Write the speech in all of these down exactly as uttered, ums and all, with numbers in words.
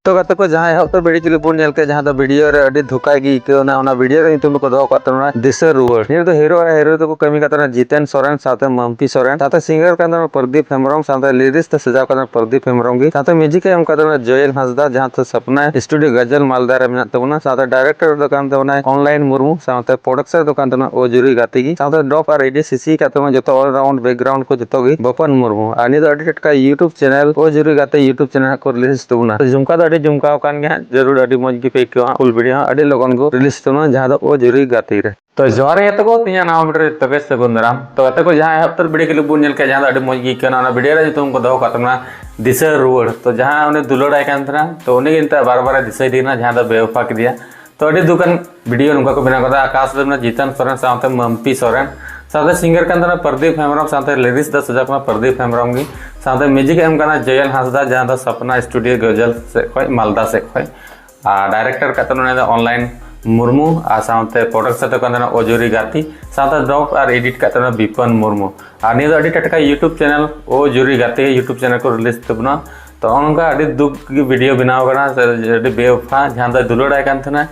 ᱛᱚ ᱜᱟᱛᱮ ᱠᱚ, ᱡᱟᱦᱟᱸ ᱮᱦᱚᱵ ᱛᱚ ᱵᱷᱤᱰᱤᱭᱳ ᱠᱞᱤᱯ ᱵᱚᱱ ᱧᱮᱞ ᱠᱮᱫ, ᱡᱟᱦᱟᱸ ᱫᱚ ᱵᱷᱤᱰᱤᱭᱳ ᱨᱮ ᱟᱹᱰᱤ ᱫᱷᱳᱠᱟ ᱜᱮ ᱟᱹᱭᱠᱟᱹᱣ ᱮᱱᱟ, ᱚᱱᱟ ᱵᱷᱤᱰᱤᱭᱳ ᱨᱮ ᱧᱩᱛᱩᱢ ᱫᱚᱠᱚ ᱫᱚᱦᱚ ᱠᱟᱜ ᱛᱟᱵᱚᱱᱟ ᱫᱤᱥᱟᱹ ᱨᱩᱣᱟᱹᱲ᱾ ᱱᱤᱭᱟᱹ ᱫᱚ ᱦᱤᱨᱳ ᱟᱨ ᱦᱤᱨᱳ ᱫᱚᱠᱚ ᱠᱟᱹᱢᱤ ᱠᱟᱜ ᱛᱟᱵᱚᱱᱟ ᱡᱤᱛᱮᱱ ᱥᱚᱨᱮᱱ ᱥᱟᱶᱛᱮ ᱢᱟᱢᱯᱤ ᱥᱚᱨᱮᱱ, ᱥᱟᱶᱛᱮ ᱥᱤᱝᱜᱟᱨ ᱠᱟᱱ ᱛᱟᱵᱚᱱᱟ ᱯᱨᱚᱫᱤᱯ ᱦᱮᱢᱵᱨᱚᱢ, ᱥᱟᱶᱛᱮ ᱞᱤᱨᱤᱠᱥ ᱛᱮ ᱥᱟᱡᱟᱣ ᱠᱟᱱ ᱛᱟᱵᱚᱱᱟ ᱯᱨᱚᱫᱤᱯ ᱦᱮᱢᱵᱨᱚᱢ ᱜᱮ, ᱥᱟᱶᱛᱮ ᱢᱤᱭᱩᱡᱤᱠ ᱮ ᱮᱢ ᱠᱟᱜ ᱛᱟᱵᱚᱱᱟ ᱡᱚᱭᱮᱞ ᱦᱟᱸᱥᱫᱟ, ᱡᱟᱦᱟᱸ ᱫᱚ ᱥᱟᱯᱱᱟ ᱥᱴᱩᱰᱤᱭᱳ ᱜᱟᱡᱚᱞ ᱢᱟᱞᱫᱟ ᱨᱮ ᱢᱮᱱᱟᱜ ᱛᱟᱵᱚᱱᱟ, ᱥᱟᱶᱛᱮ ᱰᱟᱭᱨᱮᱠᱴᱚᱨ ᱫᱚ ᱠᱟᱱ ᱛᱟᱵᱚᱱᱟᱭ ᱚᱱᱞᱟᱭᱤᱱ ᱢᱩᱨᱢᱩ, ᱥᱟᱶᱛᱮ ᱯᱨᱚᱰᱟᱠᱥᱚᱱ ᱫᱚ ᱠᱟᱱ ᱛᱟᱵᱚᱱᱟ ᱳ ᱡᱩᱨᱤ ᱜᱟᱛᱮ ᱜᱮ, ᱥᱟᱶᱛᱮ ᱰᱚᱯ ᱟᱨ ᱮᱰᱤᱴ ᱥᱤᱥᱤ ᱠᱟᱜ ᱛᱟᱵᱚᱱᱟ ᱡᱚᱛᱚ all round background ᱠᱚ ᱡᱚᱛᱚ ᱜᱮ ᱵᱚᱯᱚᱱ ᱢᱩᱨᱢᱩ᱾ ᱟᱨ ᱱᱤᱭᱟᱹ ᱫᱚ ᱟᱹᱰᱤ ᱴᱟᱴᱠᱟ YouTube channel ᱳ ᱡᱩᱨᱤ ᱜᱟᱛᱮ YouTube channel ᱠᱚ release ᱛᱟᱵᱚᱱᱟ᱾ ᱛᱚ ᱡᱷᱩᱢᱠᱟ ᱫᱚ ᱟᱹᱰᱤ ᱡᱷᱩᱢᱠᱟᱣ ᱠᱟᱱ ᱜᱮᱭᱟ ᱦᱟᱸᱜ, ᱡᱟᱹᱨᱩᱲ ᱟᱹᱰᱤ ᱢᱚᱡᱽ ᱜᱮ ᱯᱮ ᱟᱹᱭᱠᱟᱹᱣᱟ᱾ Full video ᱦᱚᱸ ᱟᱹᱰᱤ ᱞᱚᱜᱚᱱ ᱠᱚ release ᱛᱟᱵᱚᱱᱟ, ᱡᱟᱦᱟᱸ ᱫᱚ ᱳ ᱡᱩᱨᱤ ᱜᱟᱛᱮ ᱨᱮ᱾ ᱛᱚ ᱡᱚᱦᱟᱨ ᱜᱮ ᱜᱟᱛᱮ ᱠᱚ, ᱛᱤᱧᱟᱹ ᱱᱟᱣᱟ video ᱨᱮ ᱡᱚᱛᱚ ᱜᱮ ᱥᱟᱹᱜᱩᱱ ᱫᱟᱨᱟᱢ᱾ ᱛᱚ ᱜᱟᱛᱮ ᱠᱚ, ᱡᱟᱦᱟᱸ ᱮᱦᱚᱵ ᱩᱛᱟᱹᱨ video clip ᱵᱚᱱ ᱧᱮᱞ ᱠᱮᱫ, ᱡᱟᱦᱟᱸ ᱫᱚ ᱟᱹᱰᱤ ᱢᱚᱡᱽ ᱜᱮ ᱟᱹᱭᱠᱟᱹᱣ ᱮᱱᱟ, ᱚᱱᱟ video ᱨᱮ ᱧᱩᱛᱩᱢ ᱠᱚ ᱫᱚᱦᱚ ᱠᱟᱜ ᱛᱟᱵᱚᱱᱟ ᱫᱤᱥᱟᱹ ᱨᱩᱣᱟᱹᱲ᱾ ᱛᱚ ᱡᱟᱦᱟᱸ ᱩᱱᱤ ᱫᱩᱞᱟᱹᱲᱟᱭ ᱠᱟᱱ ᱛᱟᱦᱮᱱᱟ, ᱛᱚ ᱩᱱᱤ ᱜᱮ ᱱᱤᱛᱚᱜ ᱵᱟᱨ ᱵᱟᱨ ᱮ ᱫᱤᱥᱟᱹᱭᱮᱫᱮ ᱠᱟᱱᱟ, ᱡᱟᱦᱟᱸ ᱫᱚ ᱵᱮᱣᱯᱷᱟ ᱠᱮᱫᱮᱭᱟ᱾ ᱛᱚ ᱟᱹᱰᱤ ᱫᱩᱠᱟᱱ video ᱱᱚᱝᱠᱟ ᱠᱚ ᱵᱮᱱᱟᱣ ᱠᱟᱫᱟ, ᱟᱠᱟᱥ ᱫᱮᱵᱱᱟ ᱡᱤᱛᱮᱱ ᱥᱚᱨᱮᱱ ᱥᱟᱶᱛᱮ ᱢᱟᱢᱯᱤ ᱥᱚᱨᱮᱱ, ᱥᱟᱶᱛᱮ ᱥᱤᱝᱜᱟᱨ ᱠᱟᱱ ᱛᱟᱦᱮᱱᱟ ᱯᱨᱚᱫᱤᱯ ᱦᱮᱢᱵᱨᱚᱢ, ᱥᱟᱶᱛᱮ ᱞᱤᱨᱤᱠᱥ ᱫᱚ ᱥᱟᱡᱟᱣ ᱠᱟᱱᱟ ᱯᱨᱚᱫᱤᱯ ᱦᱮᱢᱵᱨᱚᱢ ᱜᱮ, ᱥᱟᱶᱛᱮ ᱢᱤᱭᱩᱡᱤᱠ ᱮ ᱮᱢ ᱠᱟᱱᱟ ᱡᱚᱭᱚᱱ ᱦᱟᱸᱥᱫᱟ, ᱡᱟᱦᱟᱸ ᱫᱚ ᱥᱟᱯᱱᱟ ᱥᱴᱩᱰᱤᱭᱳ ᱜᱚᱡᱚᱞ ᱥᱮᱫ ᱠᱷᱚᱱ, ᱢᱟᱞᱫᱟ ᱥᱮᱫ ᱠᱷᱚᱱ᱾ ᱟᱨ ᱰᱟᱭᱨᱮᱠᱴᱚᱨ ᱠᱟᱜ ᱛᱟᱵᱚᱱᱟ ᱫᱚ ᱚᱱᱞᱟᱭᱤᱱ ᱢᱩᱨᱢᱩ, ᱟᱨ ᱥᱟᱶᱛᱮ ᱯᱨᱚᱰᱟᱠᱥᱚᱱ ᱫᱚ ᱠᱟᱱ ᱛᱟᱵᱚᱱᱟ ᱳ ᱡᱩᱨᱤ ᱜᱟᱛᱮ, ᱥᱟᱶᱛᱮ ᱰᱚᱯ ᱟᱨ ᱮᱰᱤᱴ ᱠᱟᱜ ᱛᱟᱵᱚᱱᱟ ᱵᱤᱯᱚᱱ ᱢᱩᱨᱢᱩ᱾ ᱟᱨ ᱱᱤᱭᱟᱹ ᱫᱚ ᱟᱹᱰᱤ ᱴᱟᱴᱠᱟ YouTube channel ᱳ ᱡᱩᱨᱤ ᱜᱟᱛᱮ YouTube channel ᱠᱚ release ᱛᱟᱵᱚᱱᱟ᱾ ᱛᱚ ᱱᱚᱜᱼᱚ ᱱᱚᱝᱠᱟ ᱟᱹᱰᱤ ᱫᱩᱠ ᱜᱮ video ᱵᱮᱱᱟᱣ ᱠᱟᱱᱟ, ᱥᱮ ᱟᱹᱰᱤ ᱵᱮᱣᱯᱷᱟ, ᱡᱟᱦᱟᱸ ᱫᱚᱭ ᱫᱩᱞᱟᱹᱲᱟᱭ ᱠᱟᱱ ᱛᱟᱦᱮᱱᱟ,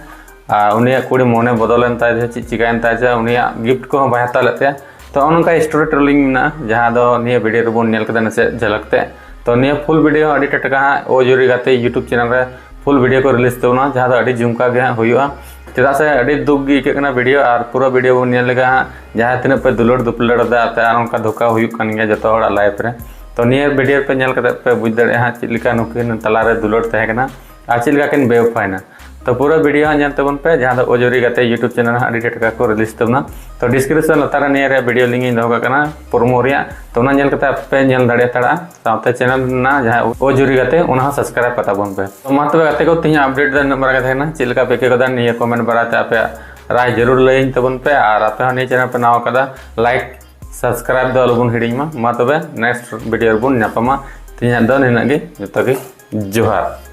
ᱟᱨ ᱩᱱᱤᱭᱟᱜ ᱠᱩᱲᱤ ᱢᱚᱱᱮ ᱵᱚᱫᱚᱞ ᱮᱱ ᱛᱟᱭᱟ, ᱪᱮᱫ ᱪᱤᱠᱟᱭᱮᱱ ᱛᱟᱭᱟ, ᱥᱮ ᱩᱱᱤᱭᱟᱜ gift ᱠᱚᱦᱚᱸ ᱵᱟᱭ ᱦᱟᱛᱟᱣ ᱞᱮᱫ ᱛᱟᱭᱟ᱾ ᱛᱚ ᱱᱚᱜᱼᱚ ᱱᱚᱝᱠᱟ story telling ᱢᱮᱱᱟᱜᱼᱟ, ᱡᱟᱦᱟᱸ ᱫᱚ ᱱᱤᱭᱟᱹ video ᱨᱮᱵᱚᱱ ᱧᱮᱞ ᱠᱮᱫᱟ ᱱᱟᱥᱮ ᱡᱷᱟᱞᱟᱠ ᱛᱮ᱾ ᱛᱚ ᱱᱤᱭᱟᱹ full video ᱦᱚᱸ ᱟᱹᱰᱤ ᱴᱟᱴᱠᱟ ᱦᱟᱸᱜ ᱳ ᱡᱩᱨᱤ ᱜᱟᱛᱮ YouTube channel ᱨᱮ full video ᱠᱚ release ᱛᱟᱵᱚᱱᱟ, ᱡᱟᱦᱟᱸ ᱫᱚ ᱟᱹᱰᱤ ᱡᱷᱩᱢᱠᱟ ᱜᱮ ᱦᱟᱸᱜ ᱦᱩᱭᱩᱜᱼᱟ᱾ ᱪᱮᱫᱟᱜ ᱥᱮ ᱟᱹᱰᱤ ᱫᱩᱠ ᱜᱮ ᱟᱹᱭᱠᱟᱹᱜ ᱠᱟᱱᱟ video, ᱟᱨ ᱯᱩᱨᱟᱹ video ᱵᱚᱱ ᱧᱮᱞ ᱞᱮᱠᱷᱟᱱ ᱦᱟᱸᱜ ᱡᱟᱦᱟᱸ ᱛᱤᱱᱟᱹᱜ ᱯᱮ ᱫᱩᱞᱟᱹᱲ ᱫᱩᱯᱞᱟᱹᱲ ᱮᱫᱟ, ᱟᱨ ᱚᱱᱠᱟ ᱫᱷᱳᱠᱟ ᱦᱩᱭᱩᱜ ᱠᱟᱱ ᱜᱮᱭᱟ ᱡᱚᱛᱚ ᱦᱚᱲᱟᱜ life ᱨᱮ᱾ ᱛᱚ ᱱᱤᱭᱟᱹ video ᱯᱮ ᱧᱮᱞ ᱠᱟᱛᱮ ᱯᱮ ᱵᱩᱡᱽ ᱫᱟᱲᱮᱭᱟᱜᱼᱟ ᱦᱟᱸᱜ ᱪᱮᱫ ᱞᱮᱠᱟ ᱱᱩᱠᱤᱱ ᱛᱟᱞᱟᱨᱮ ᱫᱩᱞᱟᱹᱲ ᱛᱟᱦᱮᱸ ᱠᱟᱱᱟ ᱟᱨ ᱪᱮᱫ ᱞᱮᱠᱟ ᱠᱤᱱ ᱵᱮᱣᱯᱷᱟᱭᱮᱱᱟ᱾ ᱛᱚ ᱯᱩᱨᱟᱹ video ᱦᱟᱸᱜ ᱧᱮᱞ ᱛᱟᱵᱚᱱ ᱯᱮ, ᱡᱟᱦᱟᱸ ᱫᱚ ᱳ ᱡᱩᱨᱤ ᱜᱟᱛᱮ YouTube channel ᱦᱟᱸᱜ ᱟᱹᱰᱤ ᱴᱟᱴᱠᱟ ᱠᱚ release ᱛᱟᱵᱚᱱᱟ᱾ ᱛᱚ description ᱞᱟᱛᱟᱨ ᱨᱮ ᱱᱤᱭᱟᱹ ᱨᱮᱭᱟᱜ video link ᱤᱧ ᱫᱚᱦᱚ ᱠᱟᱜ ᱠᱟᱱᱟ promo ᱨᱮᱭᱟᱜ, ᱛᱚ ᱚᱱᱟ ᱧᱮᱞ ᱠᱟᱛᱮ ᱟᱯᱮ ᱯᱮ ᱧᱮᱞ ᱫᱟᱲᱮ ᱦᱟᱛᱟᱲᱟ᱾ ᱥᱟᱶᱛᱮ channel ᱨᱮᱱᱟᱜ ᱡᱟᱦᱟᱸ ᱳ ᱡᱩᱨᱤ ᱜᱟᱛᱮ, ᱚᱱᱟ ᱦᱚᱸ subscribe ᱠᱟᱛᱟ ᱵᱚᱱ ᱯᱮ᱾ ᱛᱚ ᱢᱟ ᱛᱚᱵᱮ ᱜᱟᱛᱮ ᱠᱚ, ᱛᱮᱦᱮᱧᱟᱜ update ᱫᱚ ᱤᱱᱟᱹᱜ ᱢᱟᱨᱟᱝ ᱜᱮ ᱛᱟᱦᱮᱸ ᱠᱟᱱᱟ᱾ ᱪᱮᱫ ᱞᱮᱠᱟ ᱯᱮ ᱟᱹᱭᱠᱟᱹᱣ ᱠᱮᱫᱟ ᱱᱤᱭᱟᱹ comment ᱵᱟᱲᱟᱭ ᱛᱮ ᱟᱯᱮᱭᱟᱜ ᱨᱟᱭ ᱡᱟᱹᱨᱩᱲ ᱞᱟᱹᱭᱟᱹᱧ ᱛᱟᱵᱚᱱ ᱯᱮ, ᱟᱨ ᱟᱯᱮ ᱦᱚᱸ ᱱᱤᱭᱟᱹ channel ᱯᱮ ᱱᱟᱣᱟ ᱠᱟᱫᱟ, like subscribe ᱫᱚ ᱟᱞᱚᱵᱚᱱ ᱦᱤᱲᱤᱧ ᱢᱟ᱾ ᱢᱟ ᱛᱚᱵᱮ next video ᱨᱮᱵᱚᱱ ᱧᱟᱯᱟᱢᱟ᱾ ᱛᱮᱦᱮᱧᱟᱜ ᱫᱚ ᱱᱤᱱᱟᱹᱜ ᱜᱮ, ᱡᱚᱛᱚ ᱜᱮ ᱡᱚᱦᱟᱨ᱾